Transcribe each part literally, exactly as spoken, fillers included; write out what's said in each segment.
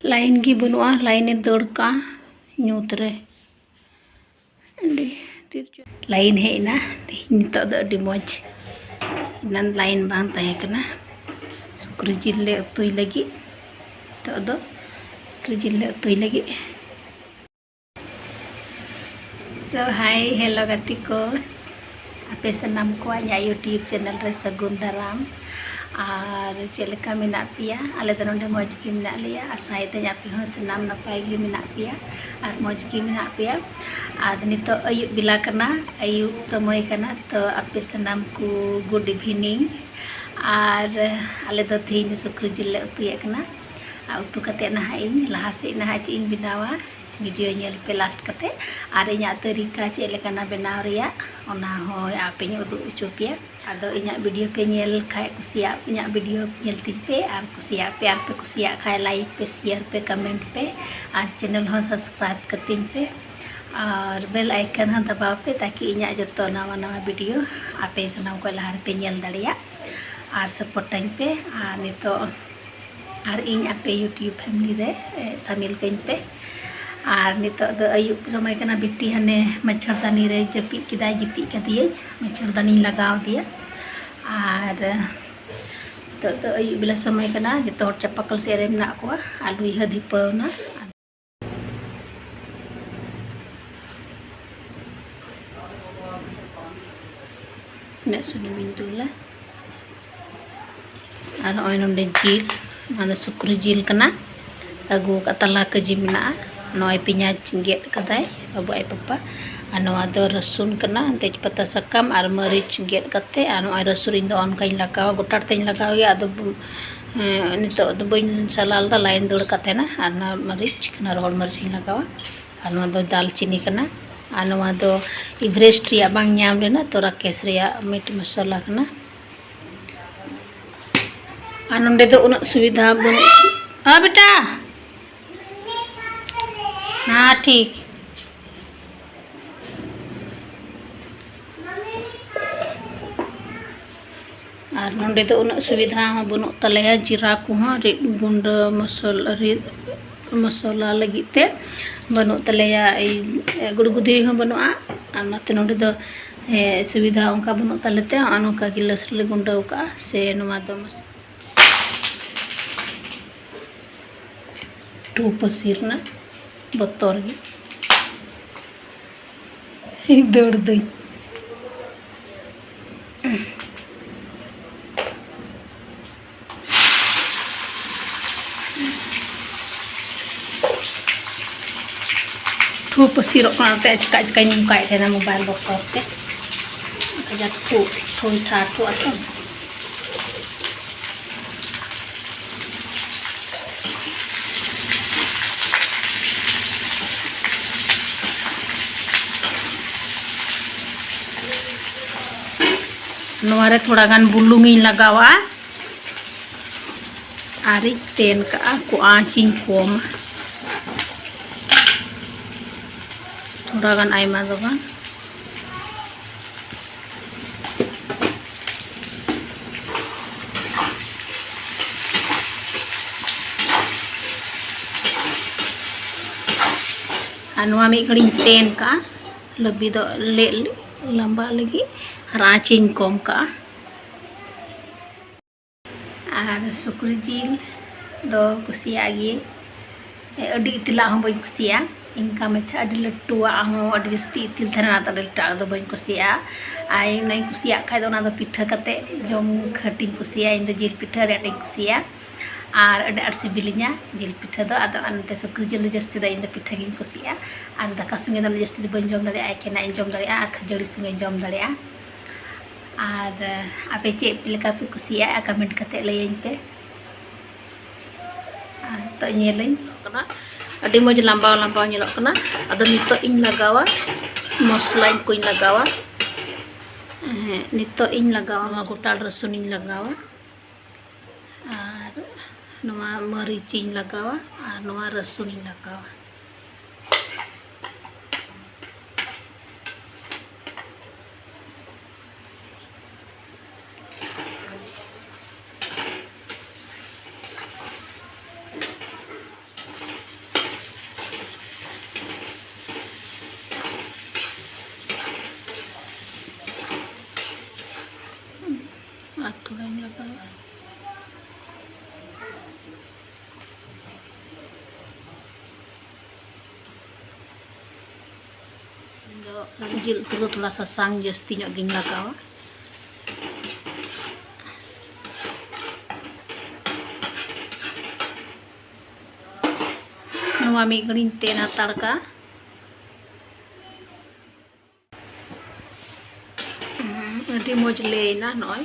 Line ᱜᱮ ᱵᱟᱹᱱᱩᱜᱼᱟ, ᱞᱟᱭᱤᱱᱮ ᱫᱟᱹᱲ ᱠᱟᱜᱼᱟ ᱧᱩᱛ ᱨᱮ᱾ ᱟᱹᱰᱤ ᱛᱤᱨ ᱪᱚ-, ᱞᱟᱭᱤᱱ ᱦᱮᱡ ᱮᱱᱟ ᱛᱮᱦᱮᱧ, ᱱᱤᱛᱚᱜ ᱫᱚ ᱟᱹᱰᱤ ᱢᱚᱡᱽ᱾ ᱮᱱᱟᱱ ᱞᱟᱭᱤᱱ ᱵᱟᱝ ᱛᱟᱦᱮᱸ ᱠᱟᱱᱟ᱾ ᱥᱩᱠᱨᱤ ᱡᱤᱞ ᱞᱮ ᱩᱛᱩᱭ ᱞᱟᱹᱜᱤᱫ, ᱱᱤᱛᱚᱜ ᱫᱚ ᱥᱩᱠᱨᱤ ᱡᱤᱞ ᱞᱮ ᱩᱛᱩᱭ ᱞᱟᱹᱜᱤᱫ᱾ So hi, hello ᱜᱟᱛᱮ ᱠᱚ, ᱟᱯᱮ ᱥᱟᱱᱟᱢ ᱠᱚᱣᱟᱜ ᱤᱧᱟᱹᱜ YouTube channel ᱨᱮ ᱥᱟᱹᱜᱩᱱ ᱫᱟᱨᱟᱢ᱾ ᱟᱨ ᱪᱮᱫ ᱞᱮᱠᱟ ᱢᱮᱱᱟᱜ ᱯᱮᱭᱟ? ᱟᱞᱮ ᱫᱚ ᱱᱚᱰᱮ ᱢᱚᱡᱽ ᱜᱮ ᱢᱮᱱᱟᱜ ᱞᱮᱭᱟ, ᱟᱥᱟᱭᱮᱫᱟᱹᱧ ᱟᱯᱮ ᱦᱚᱸ ᱥᱟᱱᱟᱢ ᱱᱟᱯᱟᱭ ᱜᱮ ᱢᱮᱱᱟᱜ ᱯᱮᱭᱟ ᱟᱨ ᱢᱚᱡᱽ ᱜᱮ ᱢᱮᱱᱟᱜ ᱯᱮᱭᱟ᱾ ᱟᱨ ᱱᱤᱛᱚᱜ ᱟᱹᱭᱩᱵ ᱵᱮᱞᱟ ᱠᱟᱱᱟ, ᱟᱹᱭᱩᱵ ᱥᱚᱢᱚᱭ ᱠᱟᱱᱟ, ᱛᱚ ᱟᱯᱮ ᱥᱟᱱᱟᱢ ᱠᱚ good evening᱾ ᱟᱨ ᱟᱞᱮ ᱫᱚ ᱛᱮᱦᱮᱧ ᱫᱚ ᱥᱩᱠᱨᱤ ᱡᱤᱞ ᱞᱮ ᱩᱛᱩᱭᱮᱫ ᱠᱟᱱᱟ᱾ ᱟᱨ ᱩᱛᱩ ᱠᱟᱛᱮᱫ ᱱᱟᱦᱟᱜ ᱤᱧ ᱞᱟᱦᱟ ᱥᱮᱫ ᱱᱟᱦᱟᱜ ᱪᱮᱫ ᱤᱧ ᱵᱮᱱᱟᱣᱟ, video ᱧᱮᱞ ᱯᱮ last ᱠᱟᱛᱮ᱾ ᱟᱨ ᱤᱧᱟᱹᱜ ᱛᱟᱹᱨᱤᱠᱟ ᱪᱮᱫ ᱞᱮᱠᱟᱱᱟ ᱵᱮᱱᱟᱣ ᱨᱮᱭᱟᱜ, ᱚᱱᱟ ᱦᱚᱸ ᱟᱯᱮᱧ ᱩᱫᱩᱜ ᱦᱚᱪᱚ ᱯᱮᱭᱟ᱾ ᱟᱫᱚ ᱤᱧᱟᱹᱜ video ᱯᱮ ᱧᱮᱞ ᱠᱷᱟᱡ ᱠᱩᱥᱤᱭᱟᱜ, ᱤᱧᱟᱹᱜ video ᱧᱮᱞ ᱛᱤᱧ ᱯᱮ ᱟᱨ ᱠᱩᱥᱤᱭᱟᱜ ᱯᱮ, ᱟᱨ ᱯᱮ ᱠᱩᱥᱤᱭᱟᱜ ᱠᱷᱟᱡ like ᱯᱮ, share ᱯᱮ, comment ᱯᱮ, ᱟᱨ channel ᱦᱚᱸ subscribe ᱠᱟᱹᱛᱤᱧ ᱯᱮ, ᱟᱨ bell icon ᱦᱚᱸ ᱫᱟᱵᱟᱣ ᱯᱮ, ᱛᱟᱠᱤ ᱤᱧᱟᱹᱜ ᱡᱚᱛᱚ ᱱᱟᱣᱟ ᱱᱟᱣᱟ video ᱟᱯᱮ ᱥᱟᱱᱟᱢ ᱠᱷᱚᱱ ᱞᱟᱦᱟ ᱨᱮᱯᱮ ᱧᱮᱞ ᱫᱟᱲᱮᱭᱟᱜ ᱟᱨ support ᱟᱹᱧ ᱯᱮ᱾ ᱟᱨ ᱱᱤᱛᱚᱜ ᱟᱨ ᱤᱧ ᱟᱯᱮ YouTube family ᱨᱮ, ᱮ, ᱥᱟᱢᱤᱞ ᱠᱟᱹᱧ ᱯᱮ᱾ ᱟᱨ ᱱᱤᱛᱚᱜ ᱫᱚ ᱟᱹᱭᱩᱵ ᱥᱚᱢᱚᱭ ᱠᱟᱱᱟ, ᱵᱤᱴᱤ ᱦᱟᱱᱮ ᱢᱟᱪᱷᱚᱨᱫᱟᱹᱱᱤ ᱨᱮ ᱡᱟᱹᱯᱤᱫ ᱠᱮᱫᱟᱭ, ᱜᱤᱛᱤᱡ ᱠᱟᱫᱮᱭᱟᱹᱧ, ᱢᱟᱪᱷᱚᱨᱫᱟᱹᱱᱤᱧ ᱞᱟᱜᱟᱣ ᱟᱫᱮᱭᱟ᱾ ᱟᱨ, ᱮ, ᱱᱤᱛᱚᱜ ᱫᱚ ᱟᱹᱭᱩᱵ ᱵᱮᱞᱟ ᱥᱚᱢᱚᱭ ᱠᱟᱱᱟ, ᱡᱚᱛᱚ ᱦᱚᱲ ᱪᱟᱯᱟ ᱠᱚᱞ ᱥᱮᱫ ᱨᱮ ᱢᱮᱱᱟᱜ ᱠᱚᱣᱟ, ᱟᱨ ᱞᱩᱭᱦᱟᱹ ᱫᱷᱤᱯᱟᱹᱣ ᱱᱟ᱾ ᱤᱱᱟᱹᱜ ᱥᱩᱱᱩᱢᱤᱧ ᱫᱩᱞᱟ᱾ ᱟᱨ ᱱᱚᱜᱼᱚᱭ ᱱᱚᱰᱮ ᱡᱤᱞ, ᱱᱚᱣᱟ ᱫᱚ ᱥᱩᱠᱨᱤ ᱡᱤᱞ ᱠᱟᱱᱟ, ᱟᱹᱜᱩ ᱟᱠᱟᱫ ᱛᱟᱞᱟ ᱠᱮᱡᱤ ᱢᱮᱱᱟᱜᱼᱟ᱾ ᱱᱚᱜᱼᱚᱭ ᱯᱮᱸᱭᱟᱡᱽ ᱜᱮᱫ ᱠᱟᱫᱟᱭ ᱵᱟᱹᱵᱩ ᱟᱡ ᱯᱟᱯᱟ᱾ ᱟᱨ ᱱᱚᱣᱟ ᱫᱚ ᱨᱟᱹᱥᱩᱱ ᱠᱟᱱᱟ, ᱛᱮᱡᱽ ᱯᱟᱛᱟ ᱥᱟᱠᱟᱢ ᱟᱨ ᱢᱟᱹᱨᱤᱪ ᱜᱮᱫ ᱠᱟᱛᱮ, ᱟᱨ ᱱᱚᱜᱼᱚᱭ ᱨᱟᱹᱥᱩᱱ ᱤᱧ ᱫᱚ ᱚᱱᱠᱟᱧ ᱞᱟᱜᱟᱣᱟ, ᱜᱚᱴᱟ ᱛᱮᱧ ᱞᱟᱜᱟᱣ ᱜᱮᱭᱟ᱾ ᱟᱫᱚ, ᱮᱸ, ᱱᱤᱛᱚᱜ ᱫᱚ ᱵᱟᱹᱧ ᱥᱟᱞᱟ ᱞᱮᱫᱟ, ᱞᱟᱭᱤᱱ ᱫᱟᱹᱲ ᱠᱟᱛᱮ ᱱᱟ᱾ ᱟᱨ ᱱᱚᱣᱟ ᱢᱟᱹᱨᱤᱪ ᱠᱟᱱᱟ, ᱨᱚᱦᱚᱲ ᱢᱟᱹᱨᱤᱪ ᱤᱧ ᱞᱟᱜᱟᱣᱟ᱾ ᱟᱨ ᱱᱚᱣᱟ ᱫᱚ ᱫᱟᱞᱪᱤᱱᱤ ᱠᱟᱱᱟ᱾ ᱟᱨ ᱱᱚᱣᱟ ᱫᱚ Everest ᱨᱮᱭᱟᱜ ᱵᱟᱝ ᱧᱟᱢ ᱞᱮᱱᱟ, ᱛᱚ ᱨᱟᱠᱮᱥ ᱨᱮᱭᱟᱜ meat ᱢᱚᱥᱞᱟ ᱠᱟᱱᱟ᱾ ᱟᱨ ᱱᱚᱸᱰᱮ ᱫᱚ ᱩᱱᱟᱹᱜ ᱥᱩᱵᱤᱫᱷᱟ ᱵᱟᱹᱱᱩᱜ᱾ ᱦᱮᱸ ᱵᱮᱴᱟ, ᱦᱮᱸ ᱴᱷᱤᱠ᱾ ᱟᱨ ᱱᱚᱸᱰᱮ ᱫᱚ ᱩᱱᱟᱹᱜ ᱥᱩᱵᱤᱫᱷᱟ ᱦᱚᱸ ᱵᱟᱹᱱᱩᱜ ᱛᱟᱞᱮᱭᱟ, ᱡᱤᱨᱟ ᱠᱚᱦᱚᱸ ᱨᱤᱫ ᱜᱩᱸᱰᱟᱹ ᱢᱚᱥᱚᱞᱟ, ᱨᱤᱫ ᱢᱚᱥᱚᱞᱟ ᱞᱟᱹᱜᱤᱫ ᱛᱮ ᱵᱟᱹᱱᱩᱜ ᱛᱟᱞᱮᱭᱟ᱾ ᱮᱭ ᱜᱩᱲᱜᱩ ᱫᱷᱤᱨᱤ ᱦᱚᱸ ᱵᱟᱹᱱᱩᱜᱼᱟ᱾ ᱟᱨ ᱚᱱᱟᱛᱮ ᱱᱚᱸᱰᱮ ᱫᱚ, ᱮ, ᱥᱩᱵᱤᱫᱷᱟ ᱚᱱᱠᱟ ᱵᱟᱹᱱᱩᱜ ᱛᱟᱞᱮ ᱛᱮ ᱱᱚᱜᱼᱚ ᱱᱚᱝᱠᱟ ᱜᱤᱞᱟᱹᱥ ᱨᱮᱞᱮ ᱜᱩᱸᱰᱟᱹᱣ ᱠᱟᱜᱼᱟ᱾ ᱥᱮ ᱱᱚᱣᱟ ᱫᱚ ᱴᱷᱩ ᱯᱟᱹᱥᱤ ᱨᱮᱱᱟᱜ ᱵᱚᱛᱚᱨ ᱜᱮ᱾ ᱫᱟᱹᱲ ᱫᱟᱹᱧ᱾ ᱴᱷᱩ ᱯᱟᱹᱥᱤᱨᱚᱜ ᱠᱟᱱᱟ, ᱚᱱᱟᱛᱮ ᱪᱤᱠᱟ ᱪᱤᱠᱟᱧ ᱱᱚᱝᱠᱟᱭᱮᱫ ᱛᱟᱦᱮᱱᱟ mobile ᱵᱚᱛᱚᱨ ᱛᱮ᱾ ᱠᱟᱡᱟᱠ ᱴᱷᱩ, ᱴᱷᱩ ᱴᱷᱟ ᱴᱷᱩ ᱟᱛᱚ᱾ ᱱᱚᱣᱟ ᱨᱮ ᱛᱷᱚᱲᱟ ᱜᱟᱱ ᱵᱩᱞᱩᱝ ᱤᱧ ᱞᱟᱜᱟᱣᱟ ᱟᱨᱤᱧ ᱛᱮᱱ ᱠᱟᱜᱼᱟ, ᱠᱚ ᱟᱸᱪ ᱤᱧ ᱠᱚᱢᱟ᱾ ᱛᱷᱚᱲᱟ ᱜᱟᱱ, ᱟᱭᱢᱟ ᱫᱚ ᱵᱟᱝ᱾ ᱟᱨ ᱱᱚᱣᱟ ᱢᱤᱫ ᱜᱷᱟᱹᱲᱤᱡ ᱤᱧ ᱛᱮᱱ ᱠᱟᱜᱼᱟ, ᱞᱟᱹᱵᱤᱫᱚᱜ ᱞᱮ-, ᱞᱟᱢᱵᱟᱜ ᱞᱟᱹᱜᱤᱫ, ᱟᱨ ᱟᱸᱪ ᱤᱧ ᱠᱚᱢ ᱠᱟᱜᱼᱟ᱾ ᱟᱨ ᱥᱩᱠᱨᱤ ᱡᱤᱞ ᱫᱚ ᱠᱩᱥᱤᱭᱟᱜ ᱜᱤᱭᱟᱹᱧ, ᱟᱹᱰᱤ ᱤᱛᱤᱞᱟᱜ ᱦᱚᱸ ᱵᱟᱹᱧ ᱠᱩᱥᱤᱭᱟᱜᱼᱟ᱾ ᱤᱱᱠᱟ ᱢᱟᱪᱷᱟ ᱟᱹᱰᱤ ᱞᱟᱹᱴᱩᱣᱟᱜ ᱦᱚᱸ, ᱟᱹᱰᱤ ᱡᱟᱹᱥᱛᱤ ᱤᱛᱤᱞ ᱛᱟᱦᱮᱱᱟ, ᱚᱱᱟ ᱫᱚ ᱟᱹᱰᱤ ᱞᱟᱹᱴᱩᱣᱟᱜ ᱫᱚ ᱵᱟᱹᱧ ᱠᱩᱥᱤᱭᱟᱜᱼᱟ᱾ ᱟᱨ ᱚᱱᱟᱧ ᱠᱩᱥᱤᱭᱟᱜ ᱠᱷᱟᱡ ᱫᱚ ᱚᱱᱟ ᱫᱚ ᱯᱤᱴᱷᱟᱹ ᱠᱟᱛᱮ ᱡᱚᱢ ᱠᱷᱟᱹᱴᱤᱧ ᱠᱩᱥᱤᱭᱟᱜᱼᱟ᱾ ᱤᱧ ᱫᱚ ᱡᱤᱞ ᱯᱤᱴᱷᱟᱹ ᱟᱹᱰᱤ ᱟᱸᱴᱤᱧ ᱠᱩᱥᱤᱭᱟᱜᱼᱟ ᱟᱨ ᱟᱹᱰᱤ ᱟᱸᱴ ᱥᱤᱵᱤᱞᱤᱧᱟ ᱡᱤᱞ ᱯᱤᱴᱷᱟᱹ ᱫᱚ᱾ ᱟᱫᱚ ᱚᱱᱟᱛᱮ ᱥᱩᱠᱨᱤ ᱡᱤᱞ ᱫᱚ ᱡᱟᱹᱥᱛᱤ ᱫᱚ ᱤᱧ ᱫᱚ ᱯᱤᱴᱷᱟᱹ ᱜᱤᱧ ᱠᱩᱥᱤᱭᱟᱜᱼᱟ᱾ ᱟᱨ ᱫᱟᱠᱟ ᱥᱚᱸᱜᱮ ᱫᱚ ᱡᱟᱹᱥᱛᱤ ᱫᱚ ᱵᱟᱹᱧ ᱡᱚᱢ ᱫᱟᱲᱮᱭᱟᱜᱼᱟ, ᱮᱠᱮᱱᱟᱜ ᱤᱧ ᱡᱚᱢ ᱫᱟᱲᱮᱭᱟᱜᱼᱟ ᱟᱨ ᱠᱷᱟᱹᱡᱟᱹᱲᱤ ᱥᱚᱸᱜᱮᱧ ᱡᱚᱢ ᱫᱟᱲᱮᱭᱟᱜᱼᱟ᱾ ᱟᱨ ᱟᱯᱮ ᱪᱮᱫ ᱞᱮᱠᱟ ᱯᱮ ᱠᱩᱥᱤᱭᱟᱜᱼᱟ, comment ᱠᱟᱛᱮ ᱞᱟᱹᱭᱟᱹᱧ ᱯᱮ᱾ ᱟᱨ ᱱᱤᱛᱚᱜ ᱧᱮᱞᱟᱹᱧ ᱠᱟᱱᱟ, ᱟᱹᱰᱤ ᱢᱚᱡᱽ ᱞᱟᱢᱵᱟᱣ ᱞᱟᱢᱵᱟᱣ ᱧᱮᱞᱚᱜ ᱠᱟᱱᱟ᱾ ᱟᱫᱚ ᱱᱤᱛᱚᱜ ᱤᱧ ᱞᱟᱜᱟᱣᱟ ᱢᱚᱥᱞᱟᱧ ᱠᱚᱧ ᱞᱟᱜᱟᱣᱟ᱾ ᱦᱮᱸ, ᱱᱤᱛᱚᱜ ᱤᱧ ᱞᱟᱜᱟᱣᱟ, ᱱᱚᱣᱟ ᱜᱚᱴᱟ ᱨᱟᱹᱥᱩᱱᱤᱧ ᱞᱟᱜᱟᱣᱟ, ᱟᱨ ᱱᱚᱣᱟ ᱢᱟᱹᱨᱤᱪ ᱤᱧ ᱞᱟᱜᱟᱣᱟ, ᱟᱨ ᱱᱚᱣᱟ ᱨᱟᱹᱥᱩᱱ ᱤᱧ ᱞᱟᱜᱟᱣᱟ᱾ ᱡᱤᱞ ᱩᱛᱩ ᱫᱚ ᱛᱷᱚᱲᱟ ᱥᱟᱥᱟᱝ ᱡᱟᱹᱥᱛᱤ ᱧᱚᱜ ᱜᱤᱧ ᱞᱟᱜᱟᱣᱟ᱾ ᱱᱚᱣᱟ ᱢᱤᱫ ᱜᱷᱟᱹᱲᱤᱡ ᱤᱧ ᱛᱮᱱ ᱦᱟᱛᱟᱲ ᱠᱟᱜᱼᱟ᱾ ᱦᱩᱸ, ᱟᱹᱰᱤ ᱢᱚᱡᱽ ᱞᱮᱭᱮᱱᱟ ᱱᱚᱜᱼᱚᱭ᱾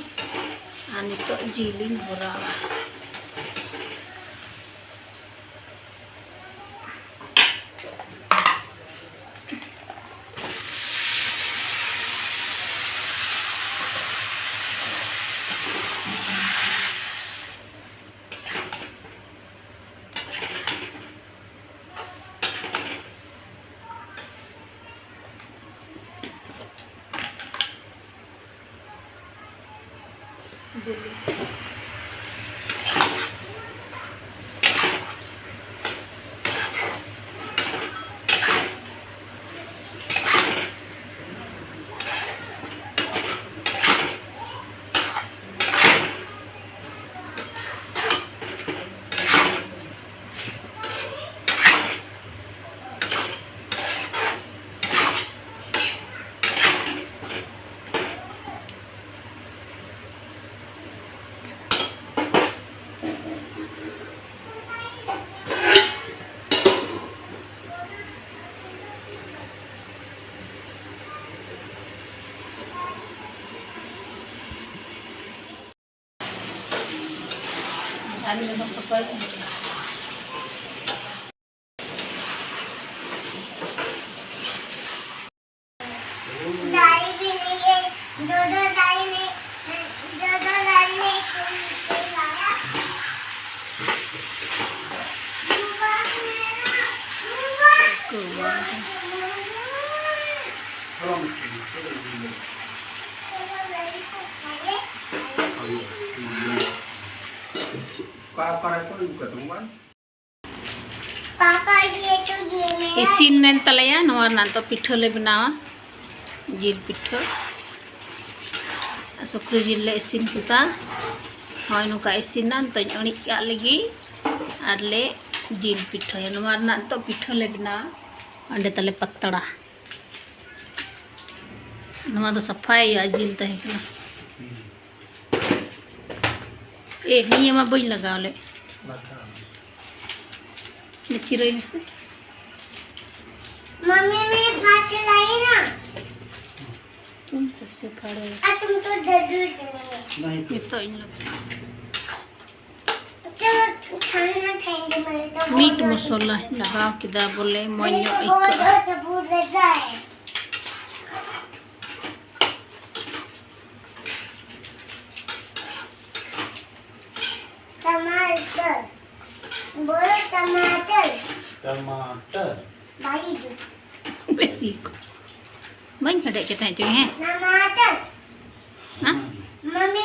ᱟᱨ ᱱᱤᱛᱚᱜ ᱡᱤᱞᱤᱧ ᱵᱷᱚᱨᱟᱣᱟ᱾ ᱤᱥᱤᱱ ᱮᱱ ᱛᱟᱞᱮᱭᱟ᱾ ᱱᱚᱣᱟ ᱨᱮᱱᱟᱜ ᱱᱤᱛᱚᱜ ᱯᱤᱴᱷᱟᱹ ᱞᱮ ᱵᱮᱱᱟᱣᱟ, ᱡᱤᱞ ᱯᱤᱴᱷᱟᱹ᱾ ᱥᱩᱠᱨᱤ ᱡᱤᱞ ᱞᱮ ᱤᱥᱤᱱ ᱠᱮᱫᱟ᱾ ᱦᱳᱭ, ᱱᱚᱝᱠᱟ ᱤᱥᱤᱱᱟ᱾ ᱱᱤᱛᱚᱜ ᱤᱧ ᱟᱹᱬᱤᱡ ᱠᱟᱜ ᱞᱮᱜᱮ ᱟᱨ ᱞᱮ ᱡᱤᱞ ᱯᱤᱴᱷᱟᱹᱭᱟ᱾ ᱱᱚᱣᱟ ᱨᱮᱱᱟᱜ ᱱᱤᱛᱚᱜ ᱯᱤᱴᱷᱟᱹ ᱞᱮ ᱵᱮᱱᱟᱣᱟ᱾ ᱚᱸᱰᱮ ᱛᱟᱞᱮ ᱯᱟᱛᱲᱟ᱾ ᱱᱚᱣᱟ ᱫᱚ ᱥᱟᱯᱷᱟᱭ ᱦᱩᱭᱩᱜᱼᱟ, ᱡᱤᱞ ᱛᱟᱦᱮᱸ ᱠᱟᱱᱟ᱾ ᱮ, ᱱᱤᱭᱟᱹ ᱢᱟ ᱵᱟᱹᱧ ᱞᱟᱜᱟᱣ ᱞᱮᱫ᱾ ᱱᱤᱭᱟᱹ ᱪᱤᱨᱟᱹᱭ ᱢᱮᱥᱮ᱾ मम्मी, मैं भात लाई ना। तुम कैसे फाड़े? आ, तुम तो जल्दी उठो। नहीं तो। ᱱᱤᱛᱚᱜ ᱤᱧ ᱞᱟᱜᱟᱣ᱾ ᱢᱤᱴ ᱢᱚᱥᱞᱟ ᱞᱟᱜᱟᱣ ᱠᱮᱫᱟ ᱵᱚᱞᱮ ᱢᱚᱡᱽ ᱧᱚᱜ ᱟᱹᱭᱠᱟᱹᱜᱼᱟ᱾ टमाटर। बोलो टमाटर। टमाटर। Very good. ᱵᱟᱹᱧ ᱦᱮᱰᱮᱡ ᱠᱮᱫ ᱛᱟᱦᱮᱸᱫ ᱪᱚᱝ, ᱦᱮᱸ? टमाटर। ᱦᱮᱸ? मम्मी।